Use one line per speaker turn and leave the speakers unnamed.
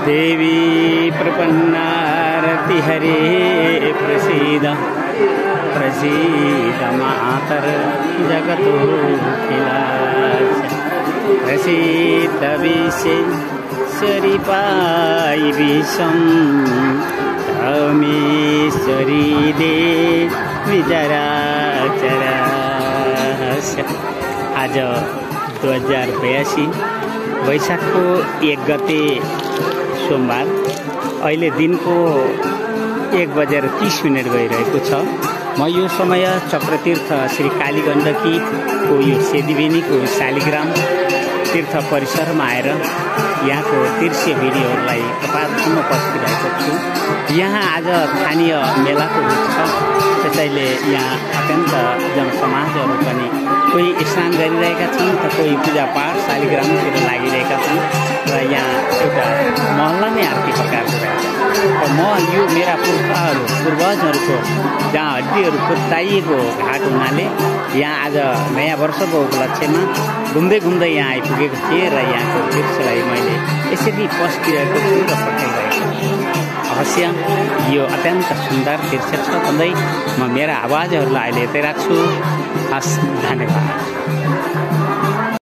देवी प्रपन्नारति हरे प्रसीद प्रसीद मातर जगतोऽखिलाच प्रसीद विश्वेश्वरी पाई विषम रामेश्वरी देवी चराचरास्य। आज 2082 वैशाखको 1 गते सोमबार अहिले दिनको 1:30 गइरहेको छ। म यो समय चक्रतीर्थ श्री कालीगण्डकीको यो सेदिबेनीको शालिग्राम तीर्थ परिसरमा आएर यहाँको दृश्य भिडियोहरूलाई तपाईँहरूसम्म पस्किरहेको छु। यहाँ आज स्थानीय मेलाको रूप छ, त्यसैले यहाँ अत्यन्त जनसमाजहरू पनि कोही स्नान गरिरहेका छन् त कोही पूजापाठ शालिग्रामतिर लागिरहेका छन् र यहाँ एउटा महल्ला नै अर्कै प्रकारको रहेछ। र म यो मेरा पूर्वजहरूको जहाँ हड्डीहरू पुत्ताइएको घाट हुनाले यहाँ आज नयाँ वर्षको उपलक्ष्यमा घुम्दै यहाँ आइपुगेको थिएँ र यहाँको दृश्यलाई मैले यसरी पस्किरहेको छु र पठाइरहेको छु। अवश्य यो अत्यन्त सुन्दर दृश्य छ भन्दै म मेरा आवाजहरूलाई अहिले यतै राख्छु। हस्, धन्यवाद।